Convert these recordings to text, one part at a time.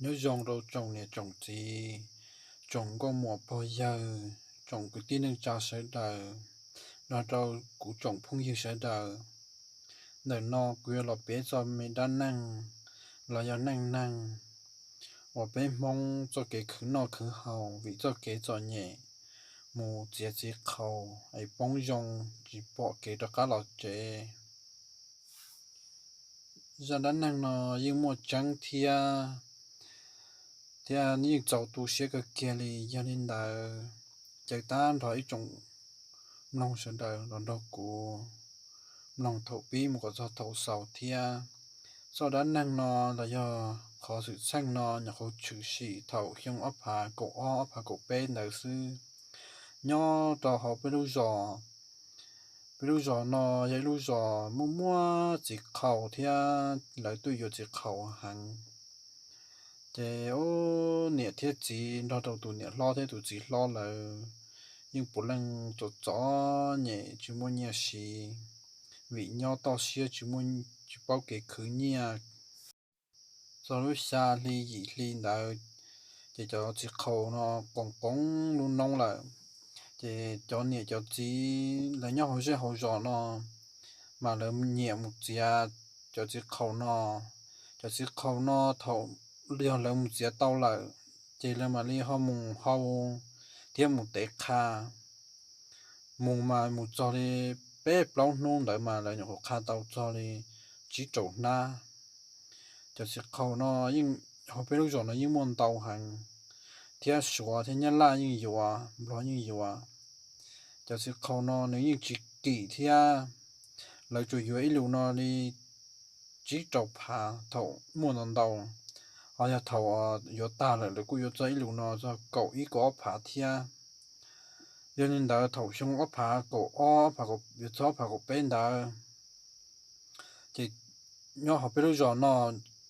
Nyob zoo rau tsoom niam tsoom txiv, tsoom nkauj muam pog yawg, tsoom kwv tij neej tsa sawv daws, nrog rau kuv tsoom phooj ywg sawv daws. Ntawm no kuv yuav los piav txog me dab neeg los yog neej neeg uas peb Hmoob txoj kev khwv noj khwv haus vim txoj kev txom nyem mus txiav txiv qhaus es poob zoo tsis pom kev rov qab los tsev. Zaj dab neeg no yeej muaj tseeb thiab, thiab yeej txaus tu siab kawg kiag li. Yog li ntawd, caw tag nrho ib tsoom mloog sawv daws los nrog kuv mloog thaum pib mus kom txog thaum xaus thiab. Zaj dab neeg no los yog qhov xwm txheej no nyuam qhuav tshwm sim thaum xyoo ob phav kaum ob ob phav kaum peb ntawd xwb. Nyob rau hauv peb lub zos, peb lub zos no yog ib lub zos muaj muaj txiv qhaus thiab lawv tuaj yuav txiv qhaus heev. Ces ub, niam thiab txiv nrog rau tus niam hlob thiab tus txiv hlob lawv yeej puav leej txom txom nyem tsis muaj nyiaj siv, vim nyob toj siab tsis muaj, tsis paub kev khwv nyiaj. Txog lub xya hli yim hli ntawd, ces cov txiv qhaus no qoos qoos lub noob lawm. Ces cov niam cov txiv lawv nyob hauv zej hauv zos no mas lawv nyiam mus txiav cov txiv qhaus no. Cov txiv qhaus no thaum yog lawv mus txiav tau lawm, ces lawv mam li ho mus hau thiab mus tev qha. Mus mas mus txog li peb plaub hnub ntawd mas lawv nyuam qhuav qha tau txog li tsib rau hnab. Cov txiv qhaus no yeej, hauv peb lub zos no yeej muaj ntau heev, thiab Suav thiab Nyab Laj yeej yuav, Nplog yeej yuav. Cov txiv qhaus no nws yeej tsis kim thiab, lawv tsuas yuav ib lus no li tsib rau phav thaum muaj ntau ntau. Ho yog thaum yuav tag lawm lawv kuj yuav txog ib lus no txog kaum ib kaum ob phav thiab. Yog li ntawd thaum xyoo ob phav kaum ob, ob phav, yuav txog ob phav kaum peb ntawd, ces nyob hauv peb lub zos no,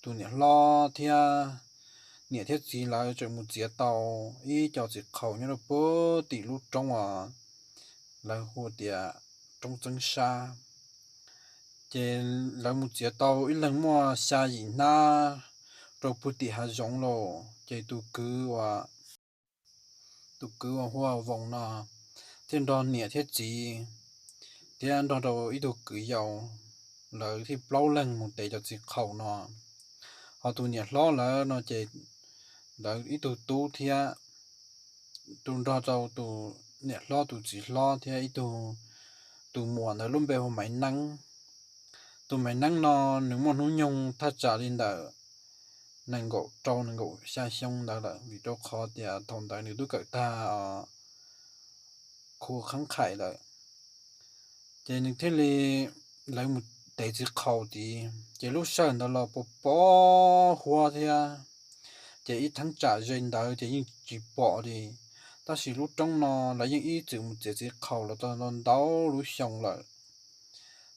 tus niam hlob thiab niam thiab txiv lawv tseem mus txiav tau ib co txiv qhaus nyob rau puag tim lub roob uas lawv hu tias roob Txeeb Sab. Ces lawv mus txiav tau ib leeg muaj xya yim hnab rau puag tim hav zoov lawm. Ces tus kwv uas, tus kwv uas hu ua Voos no thiaj nrog niam thiab txiv thiab nrog rau ib tug kwv yau, lawv thiaj plaub leeg mus tev cov txiv qhaus no. Ho tus niam hlob lawv no ces lawv ib tug tub thiab, tus nrog rau tus niam hlob tus txiv hlob thiab ib tug, tus muam ntawd lub npe hu Maiv Neeb. Tus Maiv Neeb no nws muaj hnub nyoog thaj tsam li ntawm nees nkaum rau nees nkaum xya xyoo ntawd lawm, vim rau qhov tias thaum ntawd nws twb kawm tag khu khab qhais lawm. Ces nws thiaj li, lawv mus tev txiv qhaus tid ces lub sij hawm ntawd los pos pos huab thiab, ces ib theeb tsam ze ntawd ces yeej tsis pom li. Tab sis lub roob no lawv yeej ib txwm mus txiav txiv qhaus los tau ntau ntau lub xyoo lawm.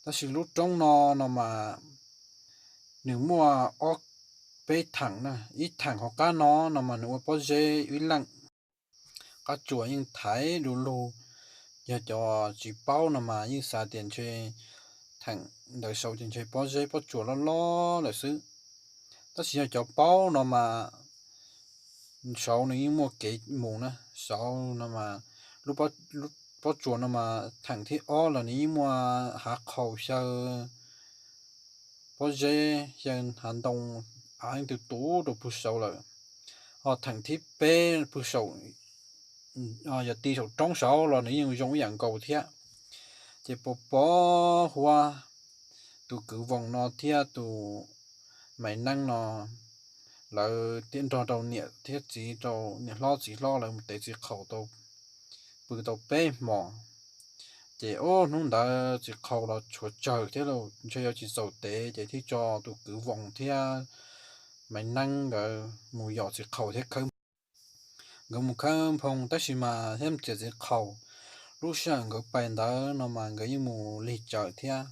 Tab sis lub roob no, no mas nws muaj ob peb theem na, ib theem hauv qab no, no mas nws ua pob zeb ib leej. Qab tsuas yeej thaiv du lug, yog cov tsis paub no mas yeej xav tias ntshe theem ntawd saud ces ntshe pob zeb pob tsuas loj loj lawm xwb. Tab sis yog cov paub no mas saud nws yeej muaj kev mus na, saud no mas lub pob tsuas no mas theem thib ob los nws yeej muaj hav qhaus xyaw pob zeb, xyaw hav ntoo, av yeej tu tu rau puag saud lawm. Ho theem thib peb puag saum, yog ti saum roob saud los nws yeej zoo ib yam nkaus thiab. Ces pos pos huab, tus kwv Voos no thiab tus Maiv Neeb no, lawv thiaj nrog rau niam thiab txiv, rau niam hlob txiv hlob lawv mus tev txiv qhaus tau, pw tau peb hmos. Ces ub, hnub ntawd txiv qhaus los tshuav tsawg thiab los ntshe yuav tsis txaus tev, ces thiaj tso tus kwv Voos thiab Maiv Neeb nkawd mus yos txiv qhaus thiab khawb nphoo. Nkawd mus khawb nphoo tab sis mas thiab txiav txiv qhaus, lub sij hawm nkawd pais ntawd no mas nkawd yeej mus lig tsawv thiab.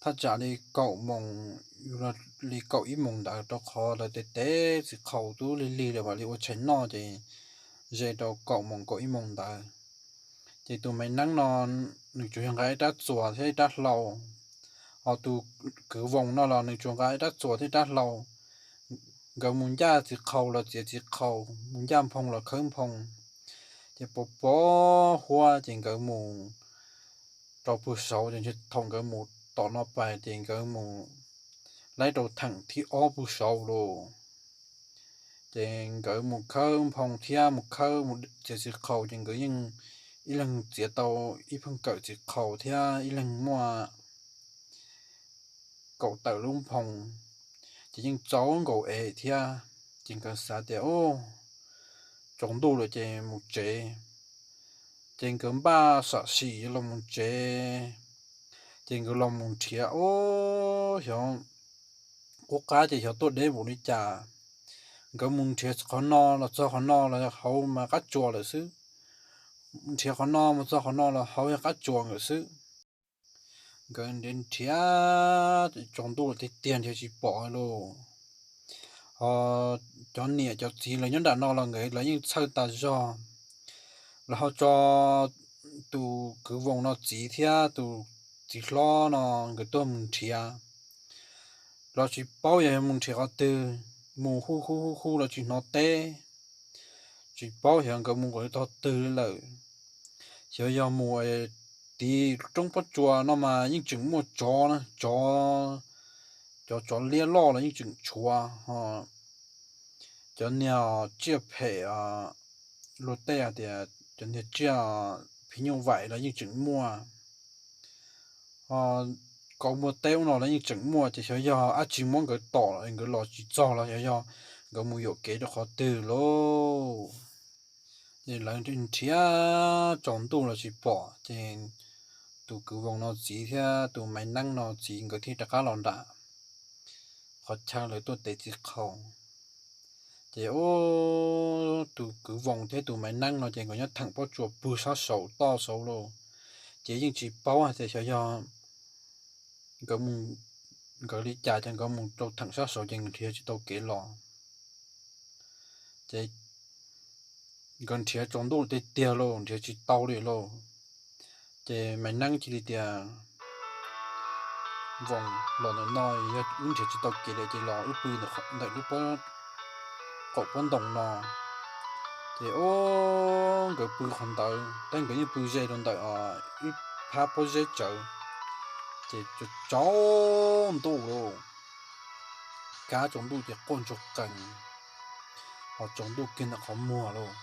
Thaj tsam li kaum moos, li kaum ib moos ntawd, rau qhov lawv tev tev txiv qhaus twb lig lig lawm mam li ua tshais noj, ces ze rau kaum moos kaum ib moos ntawd. Ces tus Maiv Neeb no nws tsuas yog nqa ib rab txuas thiab ib rab hlau, ho tus kwv Voos no los nws tsuas nqa ib rab txuas thiab ib rab hlau. nkawd mus ncaj txiv qhaus los txiav txiv qhaus, mus ncaj nphoo los khawb nphoo. Ces pos pos huab ces nkawd mus rau pug saud, ces thaum nkawd mus tom no pais ces nkawd mus laib rau theem thib ob pug saud lauj. Ces nkawd mus khawb nphoo thiab mus khawb mus txiav txiv qhaus, ces nkawd yeej ib leeg txiav tau ib pheej kawm txiv qhaus thiab ib leeg muaj kaum tawm lub nphoo, ces yeej txaus nkaus es thiab. Ces nkawd xav tias, Ub, tsaus ntuj lawm ces mus tsev. Ces nkawd npaj sam sim los mus tsev. Ces nkawd los mus nrhiav, ub, xyov qub qab ces xyov tuaj deb npaum li cas. Nkawd mus nrhiav qhov no los txog qhov no los hauv mas qab tsuas lawm xwb, nrhiav qhov no mus txog qhov no los hauv yog qab tsuas lawm xwb. Nkawd nrhiav tsaus ntuj tiag tiag nrhiav tsis pom lauj. Ho cov niam cov txiv lawv nyob nram no los nkawd lawv yeej txhawj tas zog. Lawv ho tso tus kwv Voos no txiv thiab tus txiv hlob no nkawd tuaj mus nrhiav, los tsis paub yog mus nrhiav qhov twg, mus hu hu hu hu los tsis hnov teb. Tsis paub xyov nkawd mus qhov tog twg lawm. Xyov yog mus tiv roob pob tsuas no mas yeej tseem muaj tsov, tsov, cov tsov liab loj los yeej tseem tshuav, cov niag tsiaj phem, luag tej hais tias cov niag tsiaj phim nyuj vaim los yeej tseem muaj. Kauv muaj teb ub no los yeej tseem muaj, ces xyov yog dab tsi muab nkawd tom nkawd los tsis txog los xyov yog nkawd mus yuam kev rau qhov twg lauj. Ces lawv nrhiav tsaus ntuj los tsis pom, ces tus kwv Voos no txiv thiab tus Maiv Neeb no txiv nkawd thiaj rov qab los nram qhov chaw lawv tuaj tev txiv qhaus. Ces ub, tus kwv Voos thiab tus Maiv Neeb no ces nkawd nyob theem pob tsuas pw sab saud toj saud lauj. Ces yeej tsis paub hais tias xyov yog nkawd mus, nkawd li cas ces nkawd mus rau theem sab saud ces nkawd nrhiav tsis tau kev los. Ces nkawd nrhiav tsaus ntuj tiag tiag lauj, nrhiav tsis tau li lauj. Ces Maiv Neeb cia li tias, Voos, los ntawm no yog wb nrhiav tsis tau kev lawm ces los wb pw ntawm lub qaum pob ntoos no. Ces ub, nkawd pw qhov ntawd tab nkawd yeej pw ze rau ntawm ib phab pob zeb tsawv. Ces tsaus ntuj lauj, kab tsaus ntuj ces quaj ntsuag qees, ho tsaus ntuj kiag ntawm qhov muag lauj.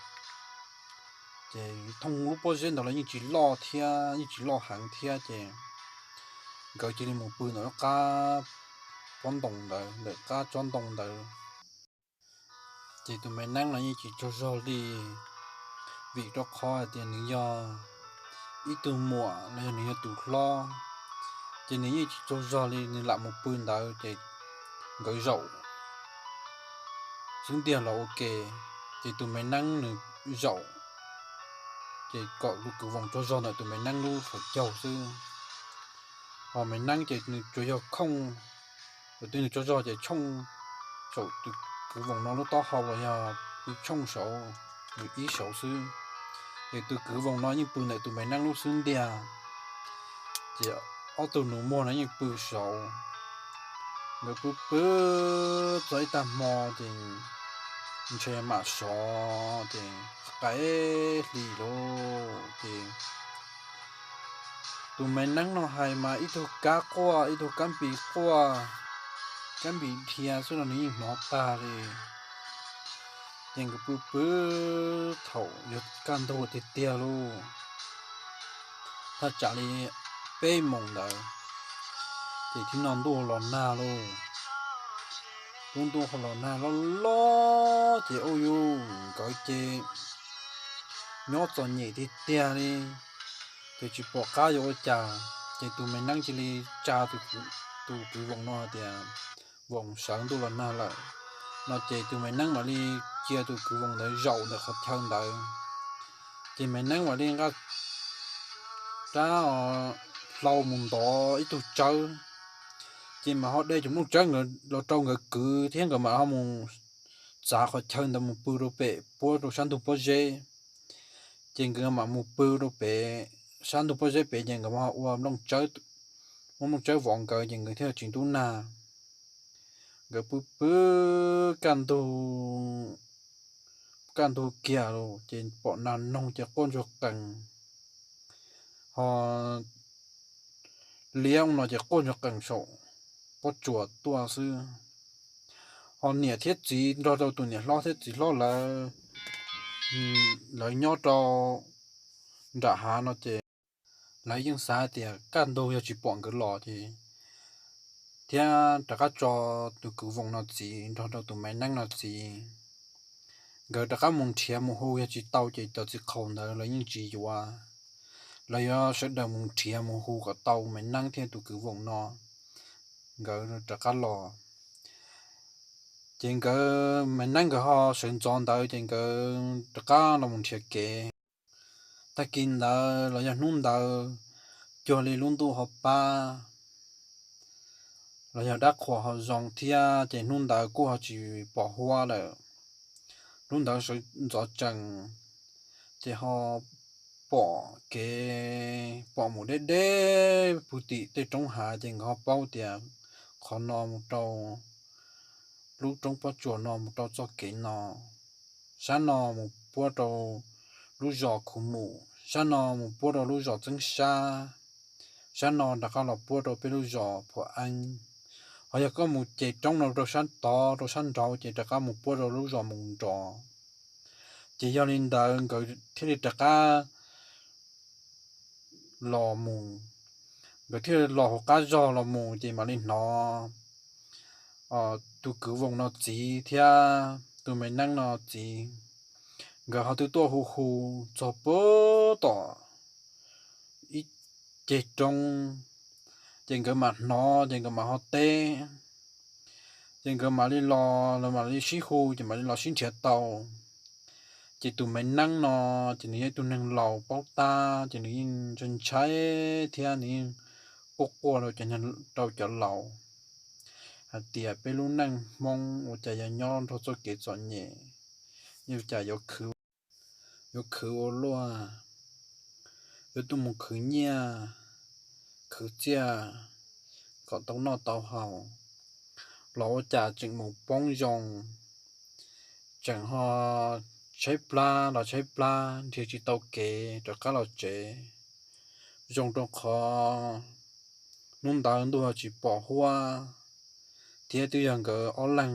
Ces thooj lub pob zeb ntawd los yeej tsis loj thiab, yeej tsis loj heev thiab, ces nkawd cia li mus pw ntawm lub qab pob ntoos ntawd, ntawm qab tsob ntoo ntawd. Ces tus Maiv Neeb los yeej tsis tsaug zog li, vim rau qhov hais tias nws yog ib tug muam los yog nws yog tus hlob, ces nws yeej tsis tsaug zog li, nws lam mus pw ntawd ces nkawd zaum xwb ntiag los ua ke. Ces tus Maiv Neeb nws zaum, ces kom tus kwv Voos tsaug zog ntawm tus Maiv Neeb lub hauv caug xwb. Ho Maiv Neeb ces nws tsuas yog khooj, thaum twg nws tsaug zog ces tshooj saum tus kwv Voos no lub taub hau los yog pw tshooj saud, nws ib saud xwb. Ces tus kwv Voos no yeej pw ntawm tus Maiv Neeb lub xwb ntiag. Ces ob tug nus muag no yeej pw saud. Nkawd pw pw txog ib tag hmo ces ntshe mam sov ces qaim hli lauj. Ces tus Maiv Neeb no hais mas ib tug kab quaj ib tug kab npis quaj, kab npis dhia xwb los nws yeej hnov tag li. Ces nkawd pw pw thaum yuav kaj ntug tiag tiag lauj, thaj tsam li peb moos ntawd, ces tib no ntuj los nag lauj. Lub ntuj ho los nag loj loj ces ua rau nkawd ces nyob txom nyem tiag tiag li, ces tsis pom qab yuav ua cas. Ces tus Maiv Neeb cia li tsa tus kwv Voos no tias, Voos, sawv, ntuj los nag lawm no. Ces tus Maiv Neeb mam li cia tus kwv Voos ntawd zaum ntawm qhov chaw ntawd. Ces Maiv Neeb mam li nqa rab hlau mus ntov ib tug tsawb, ces mam ho de cov nplooj tsawb los rau nkawd kwv thiab nkawd mam ho mus txav qhov chaw ntawd mus pw rau pem puab rau sab ntug pob zeb. Ces nkawd mam mus pw rau pem sab ntug pob zeb pem ces nkawd mam ho ua nplooj tsawb, muab nplooj tsawb vov nkawd ces nkawd thiaj tsis ntub nag. nkawd pw pw, kaj ntug, kaj ntug kiag lawm ces pom nas noog ces quaj ntsuag qees, ho liab no ces quaj ntsuag qees saum pob tsuas tuaj xwb. Ho niam thiab txiv nrog rau tus niam hlob thiab txiv hlob lawv, lawv nyob rau nram hav no ces lawv yeej xav tias kaj ntug yog tsis pom nkawd los ces, thiab rov qab tso tus kwv Voos no txiv nrog rau tus Maiv Neeb no txiv, nkawd rov qab mus nrhiav mus hu yog tsis tau ces cov txiv qhaus ntawd lawv yeej tsis yuav. Lawv yuav sawv daws mus nrhiav mus hu kom tau Maiv Neeb thiab tus kwv Voos no nkawd rov qab los. Ces nkawd, Maiv Neeb nkawd ho sawv ntxov ntawd ces nkawd rov qab los mus nrhiav kev. Tag kis ntawd los yog hnub ntawd cuag li lub ntuj ho pab los yog dab qhuas ho zoo thiab ces hnub ntawd kuj ho tsis pom huab lawm. Lub ntawd sawv ntxov tsees ces ho pom kev pom mus deb deb pug tim tej roob hav ces nkawd ho paub tias qhov no mus rau lub roob pob tsuas no mus rau txoj kev no, sab no mus puab rau lub zos Khuv Mus, sab no mus puab rau lub zos Txeeb Sab, sab no rov qab los puab rau peb lub zos Phuam Eeb. Ho yog koj mus ces roob no rau sab tod rau sab nraud ces rov qab mus puab rau lub zos Mus Nrov. Ces yog li ntawd nkawd thiaj li rov qab los mus, nkawd thiaj los hauv qab zog los mus ces mam li hnov tus kwv Voos no txiv thiab tus Maiv Neeb no txiv, nkawd ho twb tuaj hu hu txog puag tom ib ceg roob, ces nkawd mam hnov ces nkawd mam ho teb. Ces nkawd mam li los, lawv mam li sib hu ces mam li los sib nrhiav tau. Ces tus Maiv Neeb no ces nws yog ib tug neeg laus paub tab ces nws yeej ntshai ntshai thiab nws yeej quaj quaj rau cov, rau cov laus hais tias peb lub neej Hmoob ua cas yog nyob nrog txoj kev txom nyem, ua cas yuav khwv, yuav khwv ua luaj, yuav tuaj mus khwv nyiaj khwv txiaj kom tau noj tau haus los ua cas tseem mus poob zoo, tseem ho tshaib plab los tshaib plab nrhiav tsis tau kev rov qab los tsev. Zoo rau qhov hnub ntawd ntuj ho tsis pom huab, thiab twb yog nkawd ob leeg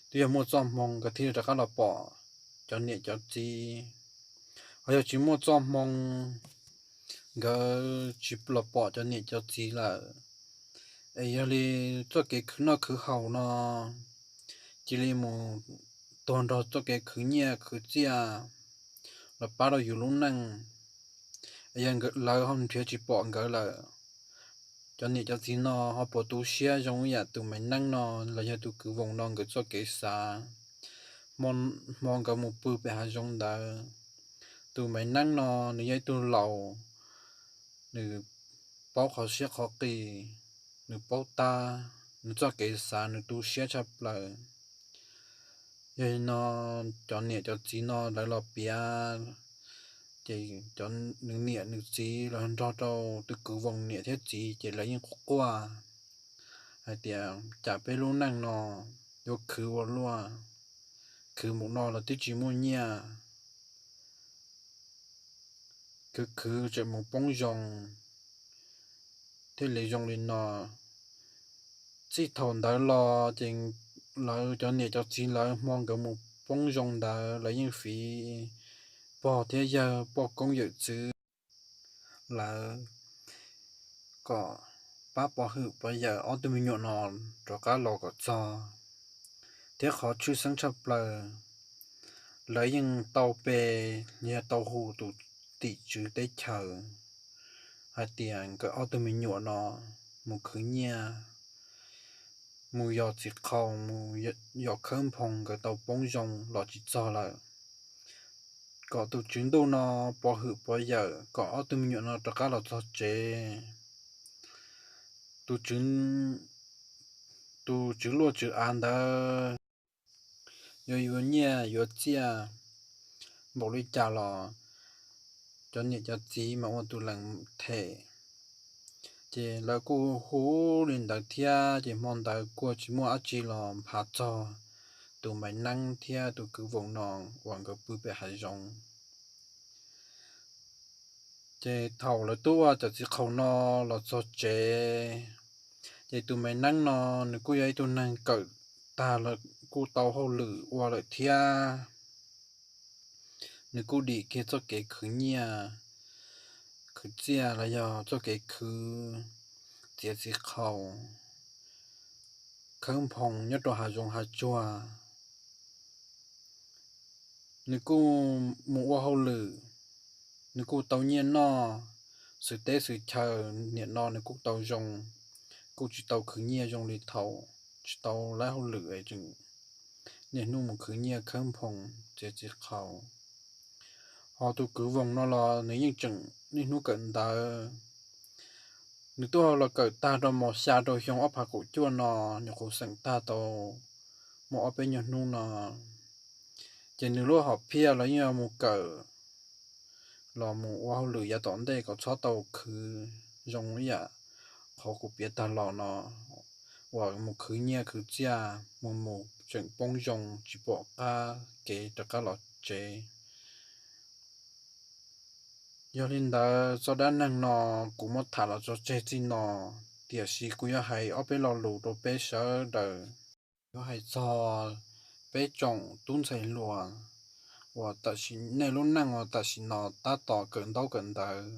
twb yog muaj txoj hmoo nkawd thiaj li rov qab los pom cov niam cov txiv. Ho yog tsis muaj txoj hmoo, nkawd tsis los pom cov niam cov txiv lawm, es yog li txoj kev khwv noj khwv haus no cia li mus tuag nrog txoj kev khwv nyiaj khwv txiaj los pab rau yus lub neej. Es yog lawv ho nrhiav tsis pom nkawd lawm, cov niam cov txiv no ho puas tu siab zoo ib yam tus Maiv Neeb no los yog tus kwv Voos no nkawd txoj kev xav. Hmo nkawd mus pw pem hav zoov ntawd, tus Maiv Neeb no nws yog ib tug laus, nws paub qhov siab qhov qis, nws paub tab, nws txoj kev xav nws tu siab tshaj plaws. Yog li no cov niam cov txiv no lawv los piav, ces nws niam nws txiv los nrog rau tus kwv Voos niam thiab txiv ces lawv yeej quaj quaj hais tias cas peb lub neej no yuav khwv ua luaj, khwv mus no los twb tsis muaj nyiaj, khwv khwv tseem mus poob zoo, thiaj li zoo li no. Txij thaum ntawd los ces lawv cov niam cov txiv lawv hmo nkawd mus poob zoo ntawd lawv yeej fiv pog thiab yawg poj koob yawm txwv lawv kom pab pov hwm pov yawm ob tug me nyuam no rov qab los kom txog. Thiab qhov tshwj xeeb tshaj plaws, lawv yeej tau pe, yog tau hu tus tim tswv teb chaws hais tias nkawd ob tug me nyuam no mus khwv nyiaj, mus yos txiv qhaus, mus yos khawb nphoo, nkawd tau poob zoo los tsis txog lawm, kom tus tswv ntuj no pov hwm pov yawm kom ob tug me nyuam no rov qab los txog tsev. Tus tswv, tus tswv luaj tswv av ntawd yuav yuav nyiaj yuav txiaj npaum li cas los cov niam cov txiv mas ua tus lees them. Ces lawv kuj hu li ntawd thiab, ces hmo ntawd kuj tsis muaj dab tsi los nphav txog tus Maiv Neeb thiab tus kwv Voos no uas nkawd pw pem hav zoov. Ces thaum lawv twb ua cov txiv qhaus no los txog tsev, ces tus Maiv Neeb no nws kuj yog ib tug neeg kawm tag los kuj tau hauj lwm ua lawm thiab. Nws kuj dim kiag txoj kev khwv nyiaj khwv txiaj los yog txoj kev khwv txiav txiv qhaus khawb nphoo nyob rau hav zoov hav tsuag. Nws kuj mus ua hauj lwm, nws kuj tau nyiaj noj, xwm teb xwm chaw nim no nws kuj tau zoo, kuj tsis tau khwv nyiaj zoo li thaum tsis tau laib hauj lwm es tseem niaj hnub mus khwv nyiaj khawb nphoo txiav txiv qhaus. Ho tus kwv Voos no los nws yeej tseem niaj hnub kawm ntawv. Nws twb los kawm tag rau mos xya rau xyoo ob phav kaum cuaj no, nyuam qhuav xeem tag tau muaj ob peb nyuag hnub no. Ces nws lub hom phiaj los yeej yuav mus kawm los mus ua hauj lwm yav tom ntej kom txhob tau khwv zoo ib yam qhov kuv piav tag los no, uas mus khwv nyiaj khwv txiaj mus mus tseem poob zoo tsis pom qab kev rov qab los tsev. Yog li ntawd txoj dab neeg no kuv muab tham los tso tseg txij no, tiam sis kuv yuav hais ob peb lo lus rau peb sawv daws. Yuav hais txog peb tsoom tub ntxhais hluas uas tam sim, nej lub neej uas tam sim no tab tom kawm ntaub kawm ntawv.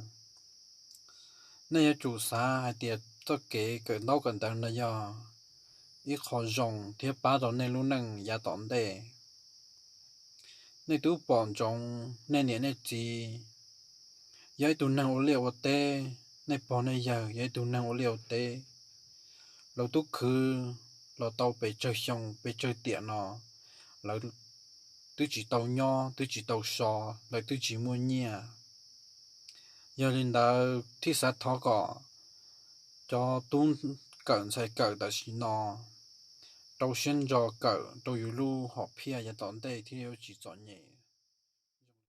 Nej yuav tsum xav hais tias txoj kev kawm ntaub kawm ntawv no yog ib qho zoo thiab pab rau nej lub neej yav tom ntej. Nej twb pom ntsoov nej niam nej txiv yog ib tug neeg ua liaj ua teb, nej pog nej yawg yog ib tug neeg ua liaj ua teb. Lawv twb khwv los tau pes tsawg xyoo pes tsawg tiam no, lawv twb tsis tau nyob twb tsis tau so, lawv twb tsis muaj nyiaj. Yog li ntawd thiaj xav thov kom cov tub kawm ntxhais kawm tam sim no rau siab ntso kawm rau yus lub hom phiaj yav tom ntej thiaj yuav tsis txom nyem.